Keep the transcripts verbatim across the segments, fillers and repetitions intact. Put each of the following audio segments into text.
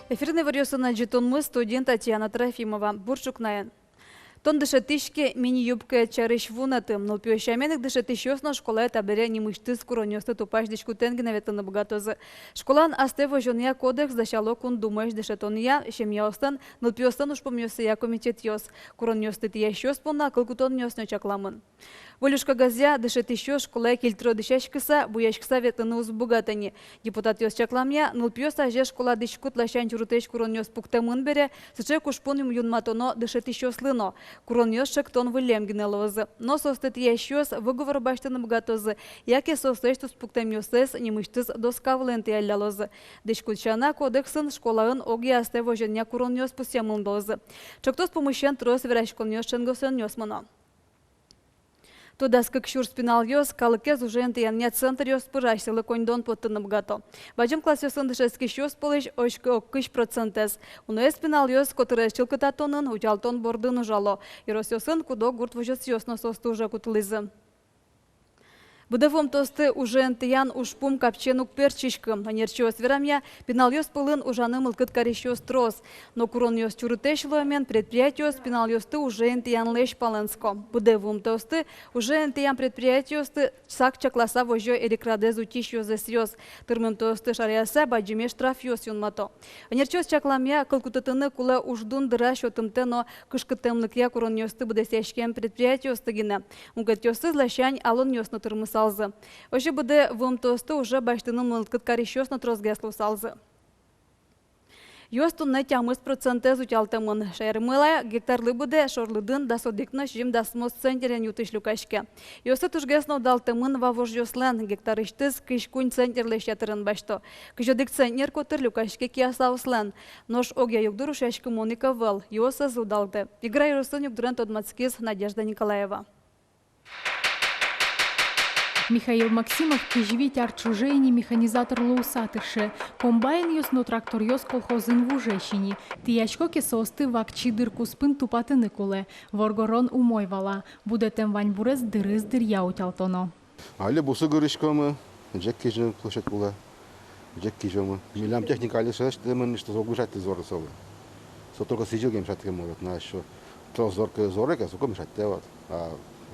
Эфирын иворъёсын адӟытонмы, студиын Татьяна Трофимова. Бур ӵукнаен. Тон дышетӥське, мини-юбкаед сярысь вунэты. Нылпиос сямен ик дышетӥсьёс но школае табере нимысьтыз куронъёсты тупась дӥськутэн гинэ ветлыны быгатозы. Школаын астэ возёнъя кодекс дасяло Кун Думаысь дышетонъя, семьяослэн, нылпиослэн ужпумъёссыя комитетъёс. Куронъёсты тӥясьёс понна кыл кутонъёс но чакламын. Выль ужкагазъя дышетӥсьёс школае кильтро дӥсяськыса, буяськыса ветлыны уз быгаты ни. Депутатъёс чакламъя, нылпиос азе школа дӥськут ласянь ӵурытэсь куронъёс пуктэмын бере, сыӵе ик ужпум юнматоно дышетӥсьёслы но. Куронъёс ӵектон выллем гинэ луозы. Но соосты тӥясьёс выговор басьтыны быгатозы, яке соослэсь туспуктэмъёссэс нимысьтыз доска вылын тӥяллялозы. Дӥськут сяна, кодексын школаын огъя астэ возёнъя куронъёс пусъемын луозы. Ӵектос пумысен трос вераськонъёс, шенгосонъёс мыно. Туэ дас кык сюрс пиналъёс калыкез уже интыянъя центръёс пыр асьсэлы коньдон поттыны быгато. Бадӟым классъёсын дышетскисьёс пӧлысь оскы ог кызь процентэз. Уноез пиналъёс котырез чылкытатонын, утялтон бордын ужало. Ёросъёсын куд-ог гурт возёсъёс но соосты уже кутылӥзы. Быдэ вуымтэосты уже интыян ужпум капчиен уг пертчиськы. Ӧнерчиос верамъя, пиналъёс пӧлын ужаны мылкыд карисьёс трос. Но куронъёс ӵурытэсь луэмен предприятиос пиналъёсты уже интыянлэсь палэнско. Быдэ вуымтэосты уже интыян предприятиосты сак чакласа возё эрикрадэз утись ёзэсъёс. Тырмымтэосты шараяса, бадӟымесь штрафъёс юнмато. Ӧнерчиос чакламъя, кыл кутытыны кулэ уждун дыра сётымтэ но кышкыттэмлыкъя куронъёсты быдэсъяськем предприятиосты гинэ. Мукетъёсыз ласянь алонъёс но тырмысалзы. Озьы быдэ вуымтэосты уже басьтыны мылкыд карисьёс но тросгес луысалзы. Юос туннэ тямыс процентэз утялтэмын. Шаермылэ гектарлы быдэ шорлыдын дас одӥг но сизьым дасмос центнерен ю-тысь люкаське. Юосты тужгес но удалтэмын вавожъёслэн, гектарысьтыз кызь куинь центнерлэсь ятырын басьто. Кызь одӥг центнер котыр люкаське киясаослэн. Нош огъя югдур ушъяськымон ик ӧвӧл, юос ӧз удалты. Игра ёросын югдурен тодматскиз Надежда Николаева. Михаил Максимов кызь вить ар ӵоже ини механизатор луыса тырше. Комбайнъёс но тракторъёс колхозын вужесь ини. Тӥясько ке, соосты вакчи дыр куспын тупатыны кулэ. Воргорон умой вала. Будэтэм ваньбурез дырыз дыръя утялтоно. Али бусы гырыськомы, ӟег кизьыны площадь кулэ. Ӟег кизёмы. Милям техника али сыӵеысьтымы, что соку мешать-а зоры солы. Со только сӥзьыл ке мешать-а ке, может, на ещё. Трос зор ке, зор ке, соку мешать-а вот. А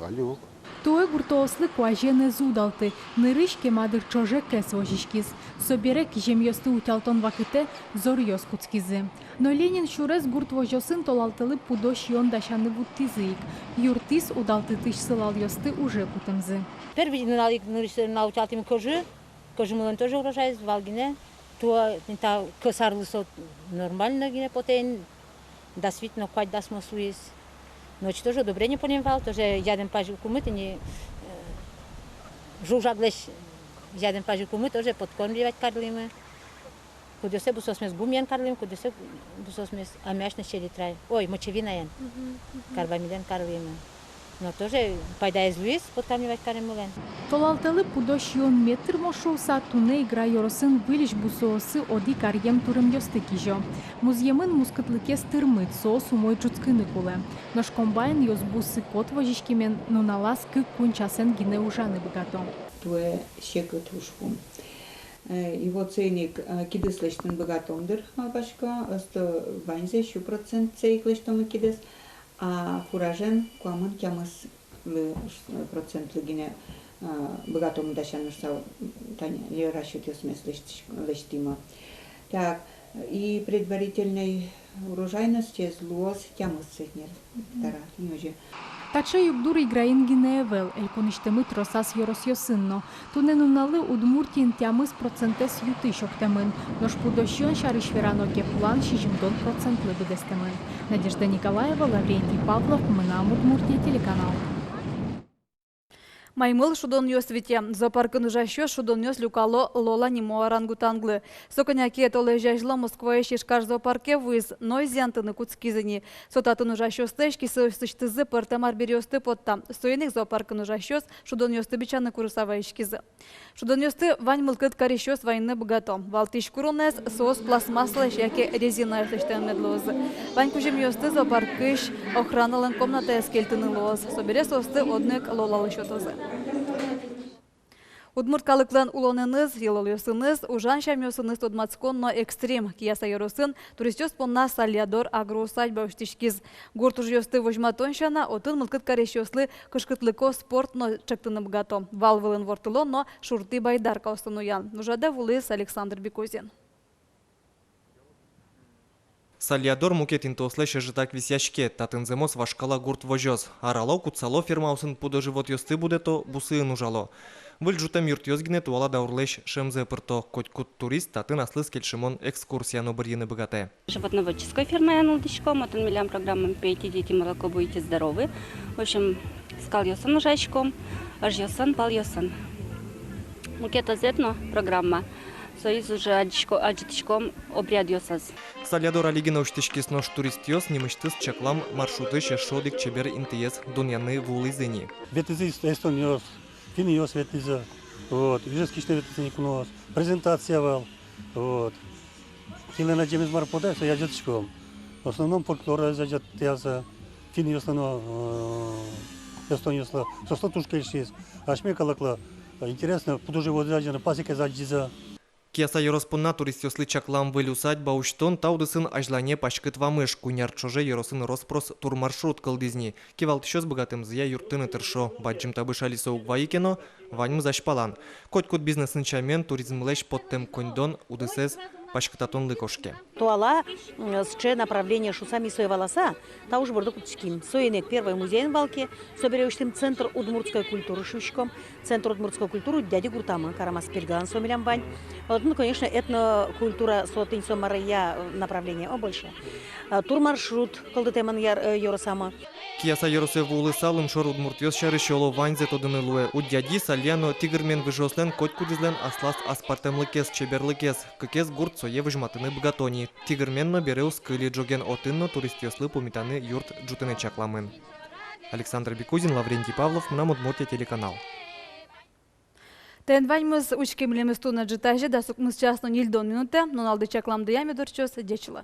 али уг. Туэ гуртоослы куазен ӧз удалты, нырысь кема дыр ӵоже кӧс возиськиз. Собере киземъёсты утялтон вакытэ зоръёс кутскизы. Но Ленин сюрес гурт возёсын толалтэлы пудо сиён дасяны вуттӥзы ик. Юрттӥз удалтытӥсь сылалъёсты уже кутэмзы. Первый нунал ик нырысь нунал утялтӥм кӧжы. Кӧжмылэн тоже урожайез вал гинэ. Туэ, та кӧс арлы со нормально гинэ потэ ини, дас вить но куать дасмос луиз. Ночь тоже удобрение понӥм вал, тоже ядем пазьыкумы тӥни, э, жуг-жаглэсь ядем пазьыкумы тоже подкормливать карылӥмы. Кудъёссэ бусыосмес гумиен карылӥмы, кудъёссэ бусыосмес аммиачной селитрой, ой, мочевинаен, карбамидэн карылӥмы. Но тоже пайдаез луиз подкармливать кареммылэн. Толалтэлы пудо сиён мед тырмо шуыса, туннэ Игра ёросын выльысь бусыосы одӥг аръем туремъёсты кизё. Музъемын мускытлыкез тырмыт, соос умой ӝутскыны кулэ. Нош комбайнъёс бусы кот возиськемен нуналаз кык-куинь часэн гинэ ужаны быгато. Туэ секыт ужпум. Э, и вот соин ик, э, кидыс лэсьтыны быгатом дыр, малпасько, ӧсто ваньзэ, сю процентсэ ик лэсьтомы кидыс. А фуражен куамын тямыс процентлы гинэ, а, быгатом дасяны шуса, тани расчётъёсмес лэсьтӥ-, лэсьтӥмы. Так, и предварительной урожайностез луоз тямыс центнер гектара, тӥни озьы. Таӵе югдур Играын гинэ ӧвӧл, элькунысьтымы тросаз ёросъёсын но. Туннэ нуналлы Удмуртиын тямыс процентэз ю-тысь октэмын, нош пудо сиён сярысь верано ке, план сизьымдон процентлы быдэстэмын. Надежда Николаева, Лаврентий Павлов, «Мынам Удмуртие» телеканал. Маймыл шудонъёс вите. Зоопаркын ужасьёс шудонъёс люкало Лола нимо орангутанглы. Со кӧня ке толэзь азьло Москваысь Ижкар зоопарке вуиз, но изъянтыны кутскиз ини. Со татын ужасьёслэсь кисыосысьтызы пӧртэм арбериосты потта. Соин ик зоопаркын ужасьёс шудонъёсты бичаны курыса вайиськизы. Шудонъёсты вань мылкыд карисьёс вайыны быгато. Валтӥсь куронэз — соос пластмассалэсь яке резинаысь лэсьтэмын мед луозы. Вань кузьымъёсты зоопаркысь охраналэн комнатаез кельтыны луоз. Собере соосты одно ик Лолалы сётозы. Удмурт калыклэн улонэныз, йылолъёсыныз, ужан сямъёсыныз тодматскон но экстрим. Кияса ёросын туристъёс понна Салья-Дор агроусадьба усьтӥськиз. Гурт ужъёсты возьматон сяна, отын мылкыд карисьёслы кышкытлыко спорт но чектыны быгато. Вал вылын ворттылон но шуртӥ байдаркаосын уян. Ужрадэ вуылӥз Александр Бекузин. Салья-Дор мукет интыослэсь ӧжытак висъяське, татын зэмос вашкала гурт возёс. Арало, кутсало, фермаосын пудо-животъёсты будэто, бусыын ужало. Выль ӝутэм юртъёс гинэ туала даурлэсь шӧмзэ пырто. Котькуд турист татын аслыз кельшымон экскурсия но бырйыны быгатэ. Животноводческой фермаын ултӥськом, отын милям программаын «Пейте, дети, молоко, будете здоровы». В общем, скалъёсын ужаськом, ыжъёсын, палъёсын. Мукет ӧз этно программа. Соиз уже адӟисько-, адӟытӥськом обрядъёсыз. Салья-Дор али гинэ усьтӥськиз, нош туристъёс нимысьтыз чаклам маршрутысь эшшо одӥг чебер интыез дунъяны вуылӥзы ини. Ветлӥзы эс-, эстонъёс, финнъёс ветлӥзы. Вот, Ижевскысь но ветлӥзы ини куноос. Презентация вал. Вот. Кинлэн адӟемез мар потэ, сое адӟытӥськом. В основном фольклор адӟытъяса. Финнъёслы но, э, эстонъёслы. Соослы туж кельшиз. Асьме калыклы интересно, пудо-животъёсты адӟыны, пасекаез адӟизы. Кияса ёрос понна туристъёслы чаклам выль усадьба усьтон — та удысын азьлане паськыт вамыш. Куинь ар ӵоже ёросын рос-прос турмаршрут кылдӥз ни. Кивалтӥсьёс быгатэмзыя юрттыны тыршо. Бадӟым табыш али со уг вайы ке но, ваньмыз азьпалан. Котькуд бизнесын сямен, туризмлэсь поттэм коньдон удысэз паськытатонлы кошке. Туала, м, сыӵе направление шуыса, ми сое валаса, та уж борды кутским. Соин ик первой музейын вал ке, собере усьтӥм центр удмуртской культуры шуиськом. Центр удмуртской культуры Дяди гуртамы, Карамас-Пельгалан со милям вань. Отын, конечно, этнокультура, со тӥни со маръя направление, о, больше. А, турмаршрут кылдытэмын яр-, э, ёросамы. Кияса ёросэ вуылыса, лымшор удмуртъёс сярысь оло ваньзэ тодыны луэ. Удьяди, Салья но Тигырмен выжыослэн котькудӥзлэн аслаз аспӧртэмлыкез, чеберлыкез. Кыкез гурт сое возьматыны быгато ни. Тигырмен но бере уз кыльы, ӝоген отын но туристъёслы пумитаны юрт ӝутыны чакламын. Александр Бекузин, Лаврентий Павлов, «Мынам Удмуртие» телеканал. Таин ваньмыз. Учке милемыз туннэ ӝытазе дас укмыс час но ньыльдон минутэ. Нуналды чакламдыя мед ортчоз. Ӟеч луэ.